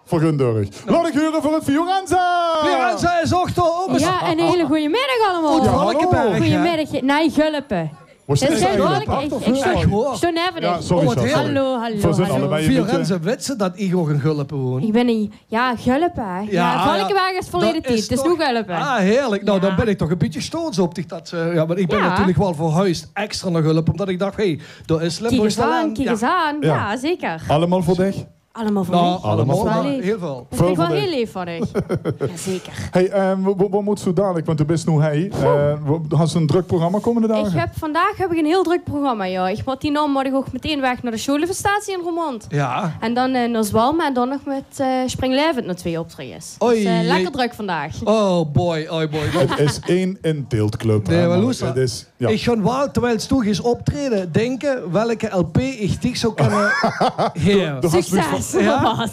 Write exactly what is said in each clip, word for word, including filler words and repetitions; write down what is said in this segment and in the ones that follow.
Veur Gundurg. Laot ich hure veur 't Fiorenza! Fiorenza is ouch dao. Jao, 'n hele goeie middig allemaol. Goeiemiddig. Nae, Gulpe. Is 't Gulpe? Ich stoon neve dich. Hallo, hallo. Fiorenza, wits se dat ich ouch in Gulpe woon? Ich bin in, jao, Gulpe. Jao, Valkeberg is verleje tied. 't Is noe Gulpe. Ah, heerlik. Nou, dan bin ich toch 'n bietje stoons op dich. Dat, eh, jao, want ich bin natuurlik waal verhuis extra nao Gulpe, ómdat ich dach, hey, dao is Limburgs talent. Kiek ins aan, kiek ins aan. Jao, zeker. Allemaol veur dich? Allemaol veur mich. Allemaol veur mich. Hiel väöl. Dat vinj ich waal hiel leef van dich. Jao, zeker. Hey, eh, wa-, wa-, wat mós se dalik? Want doe bis noe hie. Eh, wa-, has se 'n drök programma kómmende daag? Ich höb, vandaag höb ich 'n hiel drök programma, jao. Ich mót, daonao mót ich ouch meteen weg nao de Sjoelefestatie in Roermond. Jao. En dan, eh, nao Zwalm en dan nog mit, eh, Springlaevend nog twee optraejes. Dus, eh, lekker drök vandaag. Oh boy, oh boy. 't Is ein inteeltclub, hè, mer 't is Jao. Ich gaon waal, terwiel doe geis optraeje, dinke welke lp ich dich zou kinne gaeve. Succes! Jao?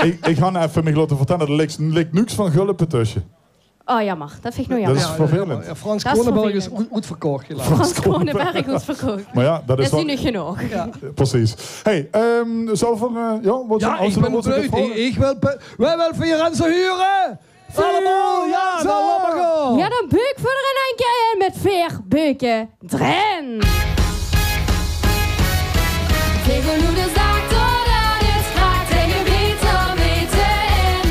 Ich, ich han effe mich laote vertèlle, d'r ligk, ligk niks van Gulpe tösse. Oh, jaomer. Dat vinj ich noe jaomer. Dat is vervelend. Jao, Frans Kronenberg is oetverkoch, helaas. Frans Kronenberg oetverkoch. Mer jao, dat is waal neet genóg. Precies. Hey, ehm, zölle v'r, eh, jao, wat zölle v'r, ich wil, veer wille Fiorenza hure! Allemaol, jao, dan laot mer gaon. Jao, dan beuk v'r d'r in ein kier in mit Veer Beuke d'rin. Veer gaon noe de zaak door, dat is graag taenge beter weite in.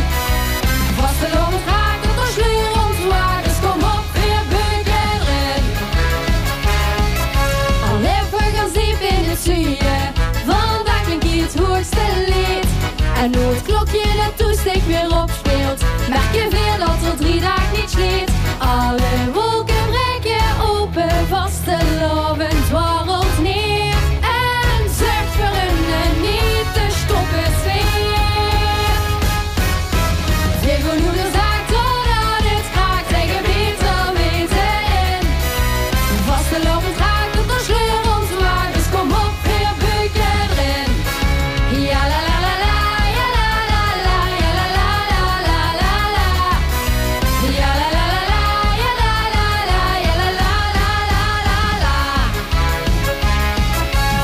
Vastelaovend graag tot d'r sleur óntwaak, dus kóm op, veer beuke d'rin. Al effe gaon ziepe in 't zuuje, vandaag klink 't hoegste leed. En noe 't klokske dat toestik weer opspeelt, merke veer dat d'r drie daag neet sleet. Alle wolke breke ope, vastelaovend dwarrelt neer en zörg veur 'n neet te stoppe sfeer. Veer gaon noe de zaak door, dat is graag taenge beter weite in. Vastelaovend graag tot d'r sleur óntwaak, dus kóm op, veer beuke d'rin. Jao la la la la, jao la la la, jao la la la la la la. Jao la la la la, jao la la la, jao la la la la la la.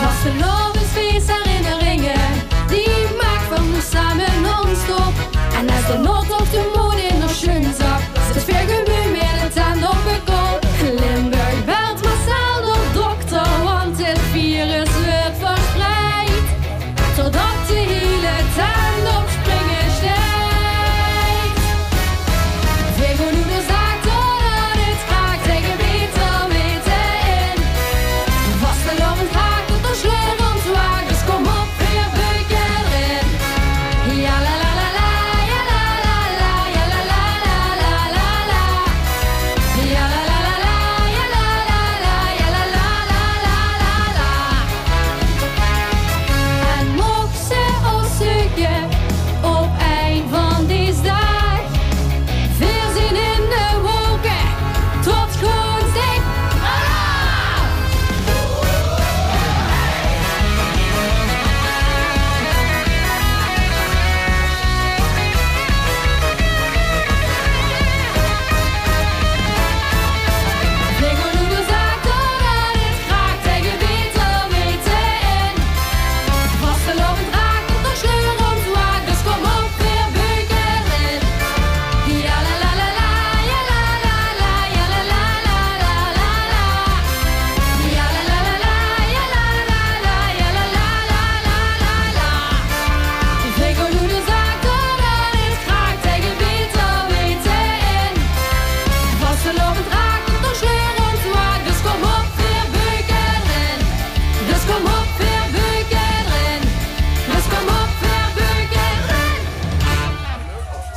Vastelaovesfees, herinneringe, die maak v'r noe same non-stop. En es de noodtoch de mood in d'r sjoen zak, zit veer gemeen mit de tent op de kop. Limburg belt massaal d'r dokter, want 't virus wuuert verspreid, totdat de hiele tent op springe steit. Veer gaon noe de zaak door, dat is graag taenge beter weite in. Vastelaovend graag tot d'r sleur óntwaak, dus kóm op, veer beuke d'rin. Jao la la la la, jao la la la, jao la la la la la la. Jao la la la la, jao la la la, jao la la la la la la. En mochs se ós zeuke op ein van dees daag, veer zeen in de wolke tot goonsdig. Veer gaon noe de zaak door, dat is graag taenge beter weite in. Vastelaovend graag tot d'r sleur óntwaak, dus kóm op, veer beuke d'rin. Jao la la la la, jao la la la, jao la la la la la la. Jao la la la la, jao la la la, jao la la la la la la. Veer gaon noe de zaak door, dat is graag taenge beter weite in. Vastelaovend graag tot d'r sleur óntwaak, dus kóm op, veer beuke d'rin. Dus kóm op, veer beuke d'rin. Dus kóm op, veer beuke d'rin.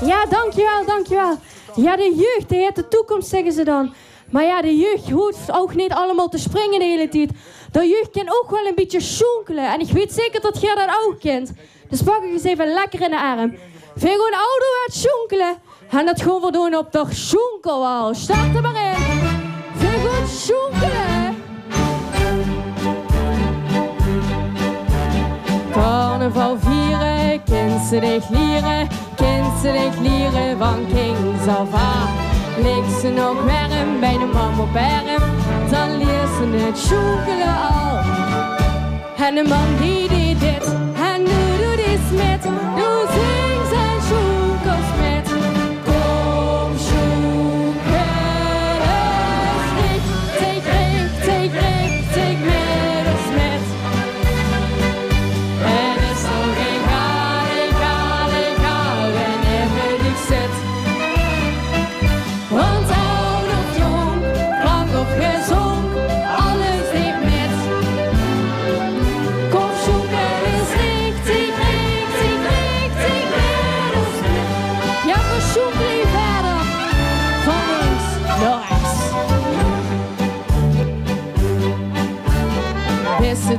Jao, dankjewel, dankjewel. Jao, de jeug, die haet de toekoms, zègke ze dan. Mer jao, de jeug hoof ouch neet allemaol te springe de hiele tied. De jeug kin ouch waal e bietje sjoenkele. En ich weit zeker dat geer dat ouch kint. Dus pak uch ins effe lekker in de erm. Veer gaon ouderwets sjoenkele. En dat gaon v'r doon op d'r Sjoenkelwal. Start d'r mer in. Veer gaon sjoenkele. Carnaval viere, kins se dich liere, kins se dich liere van kinds aaf aan. Ligks se nog werm bij de mam op erm, dan liers se 't sjoenkele al. En de mam die deet dit, en noe doot die smit, doe zings en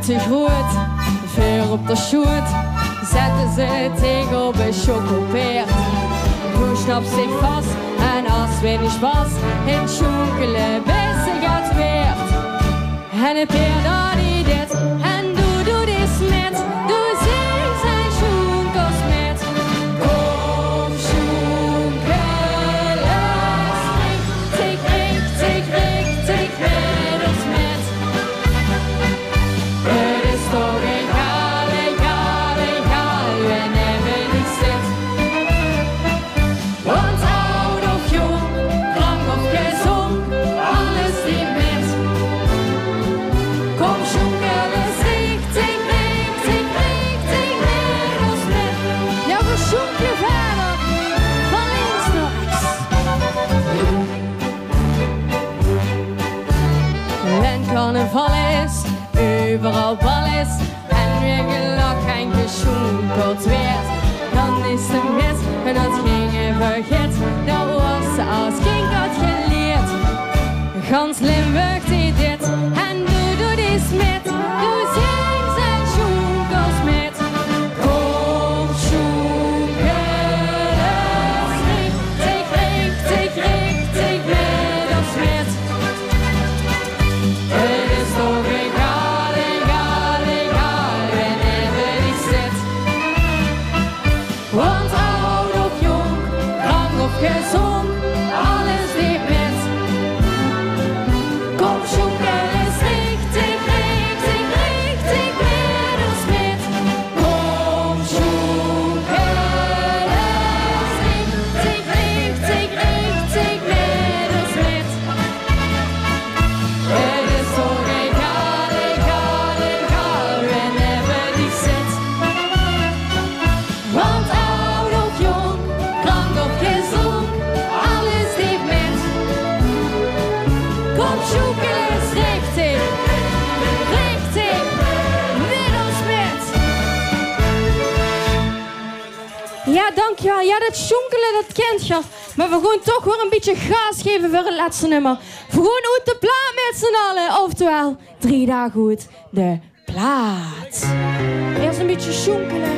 Te groeët, veur op de sjoeët, zette ze dich op e sjokopeerd. Doe sjnaps dich vas en as weinig sjpas, in sjoenkele bis se get weerd. En e peerd dat deit dit, en doe doot dit mit, doe zings en sjoenkels mit. Kom, sjoenkele, sjrik, tik, rik, tik, rik, tik, mit ós mit. 't Is toch egaal, egaal, egaal, wanneer me dich zit. Want aod of jónk, krank of gezónk, alles deit mit. Kom, sjoenkele, sjrik, tik, rik, tik, rik, tik, mit ós mit. Jao, veer sjoenkele wiejer. Van links nao rechts. Wen carnaval is, euveral bal is, en weer gelach en gesjoenkeld weerd, dan is de mis en dat ging vergit, dat waas as kind had geleerd. Gans Limburg deit dit, en doe doot dit mit, doe zings en sjoenkels mit. Kom, sjoenkele, sjrik, tik, rik, tik, rik, mit ós mit. 't Is toch egaal, egaal, egaal, wanneer me dich zit. Want aod of jónk, krank of gezónk, alles deit mit. Kom, sjoenkele, sjrik, tik, rik, tik, rik, tik, mit ós mit. Kom, sjoenkele, sjrik, tik, rik, tik, rik, tik, mit ós mit. 't Is toch egaal, egaal, egaal, wanneer me dich zit. Want aod of jónk, krank of gezónk, alles deit mit. Kom, sjoenkele, sjrik, tik, rik, tik, mit ós mit. Jao, dankjewel. Jao, dat sjoenkele, dat kint geer. Mer veer gaon toch weer e bietje gaas gaeve veur 't lètste nummer. Veer gaon oet de plaat mit z'n alle. Oftewel, drie daag oet de plaat. Iers e bietje sjoenkele.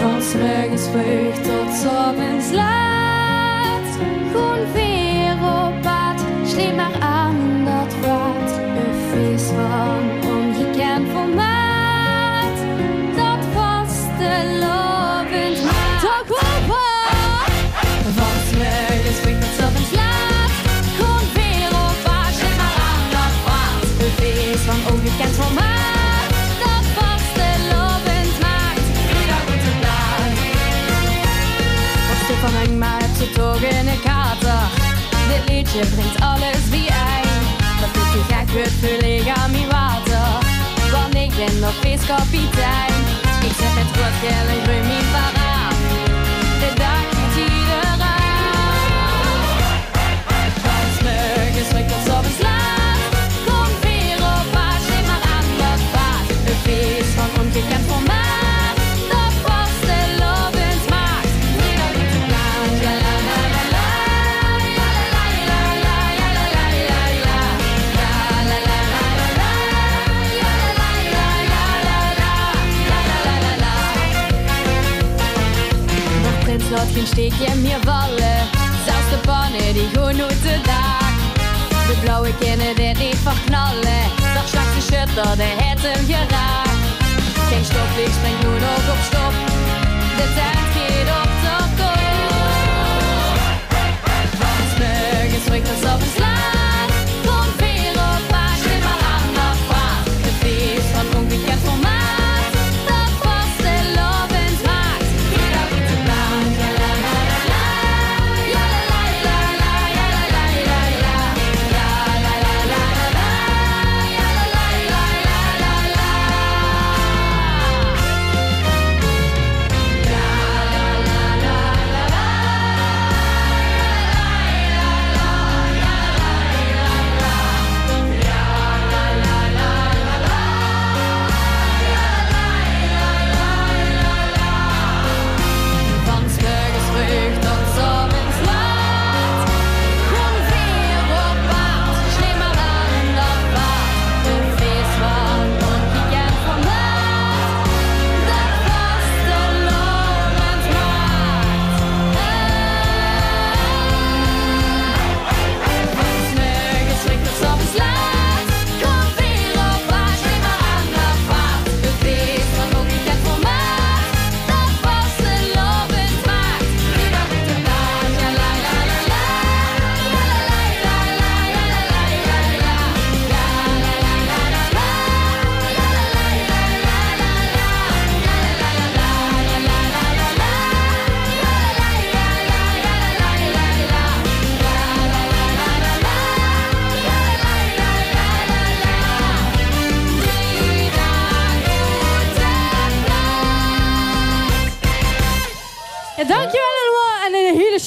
Van 's mörges vreug tot 's aoves laat, gaon veer op pad, sjleep mer aan dat vaat. E fees van óngekènd formaat, dat vastelaovend maat. Toch waal! Van 's mörges vreug tot 's aoves laat, gaon veer op pad, sjleep mer aan dat vaat. E fees van óngekènd formaat, dat vastelaovend maat. Goeiedag, goeiedag. Och, Stefan, hang mer, höbs se toch eine kater? Dit leedje bringk alles bie-ein. Dat ich gek waer, vul ich aan mien water, want ich bön nog feeskapitein. Ich zèt mit roead, gael en greun mien parade. De daag geit hie d'raan. Van 's mörges vreug tot 's aoves laat, gaon veer op pad, sjleep mer aan dat vaat. E fees van óngekènd formaat, dat vastelaovend maat. Goeiedag, goeiedag, la la la la. Mer Prins laot gein steekje mieë valle. Zelfs de panne die gaon oet de daak. De blauwe kinne die neet verknalle. Zag Jacques de Schutter, dae haet 'm geraak. Gein stopliech springk noe nog op stop. De tent geit op de kop. Van 's mörges vreug tot 's aoves laat, gaon veer op pad, sjleep mer aan dat vaat. E fees van óngekènd formaat, dat vastelaovend maat. Goeiedag, goeiedag, la la la la.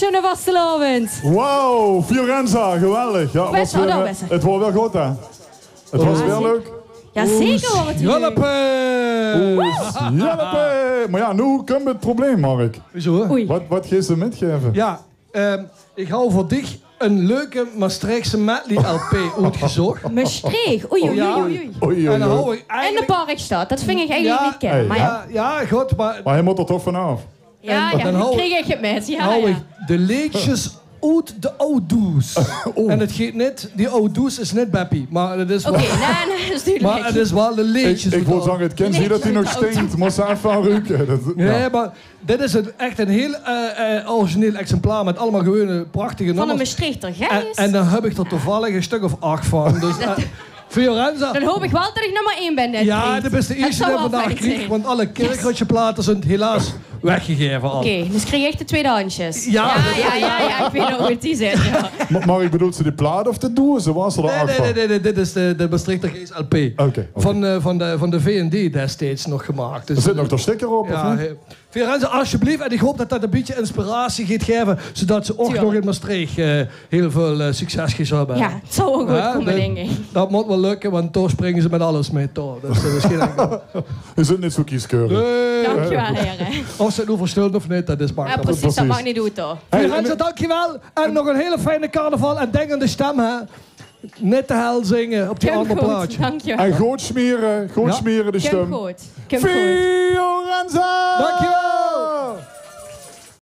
Sjoene vastelaovend. Wauw, Fiorenza, geweldig. Ja, waor weer, eh, 't waor weer good, hè? 't Waor weer leuk. Ja, zeker waor 't leuk. Oes, hjelpe. Mer ja, noe kump 't probleem, Mark. Wieso? Oei. Wat, wat geis se mitgaeve? Ja, ehm, ich haw veur dich ein leuke Mestreechse medley-lp oetgezóch. Mestreech, oei, oei, oei, oei. Oei, oei, oei. En de Parkstad, dat vinj ich eigelik neet kinne, mer ja. Ja, good, mer... Mer hae mót d'r toch vanaaf. Ja, ja, dan haw ich 't mit. Ja, haw ich de leedsjes oet de aw does. En 't geit neet, die aw does is neet Beppie, mer 't is waal... Oké, nae, nae, dat is dudelik. Mer 't is waal de leedsjes. Ich, ich wol zègke, 't kin zeen dat die nog stink. Mós se effe aan ruke. Nae, mer dit is ein, ech ein hieël, eh, eh, origineel exemplaar mit allemaol gewone prachtige nummers. Van ein Mestreechter Gijs. En, en dao höb ich d'r toevallig ein stök of ach van. Dus, eh, Fiorenza. Dan haop ich waal dat ich nummer ein bön dit jaor. Ja, doe bis de ieësjte dae 't vandaag krieg, want alle Kirchröadsje plate zeen helaas weggegaeve al. Oké, dus krieg ich de twiede handsjes. Ja, ja, ja, ich weit nog wie die zeen, ja. Mer, mer ich bedoel, zeen die plate of de doeze? Waas d'r ach van? Nae, nae, nae, dit is de, de Mestreechter Gijs lp. Oké, oké. Van, eh, van de, van de V en D destieds nog gemaak. Dus d'r zit nog de sticker op, of neet? Fiorenza, alsjeblieft. En ich haop dat dat ein bietje inspiratie geit gaeve, zodat se ouch nog in Mestreech, eh, hieël väöl, eh, succes geis höbbe. Ja, 't zal waal good kómme, dink ich. Dat mót waal lökke, want dao springe ze mit alles mit, toch. Dus, eh, dat is gein enkel... Ze zeen neet zo kieskeurig. Nae. Dankjewel, heren. Of ze 't noe verstaon of neet, dat is... Ja, precies, dat maak neet oet, toch. Fiorenza, dankjewel. En nog ein hieël fijne carnaval. En dink aan de stem, hè. Neet te hel zinge op die anger plaat. Dankjewel. En good smere, good smere de stem. Kump good. Fiorenza! Dankjewel.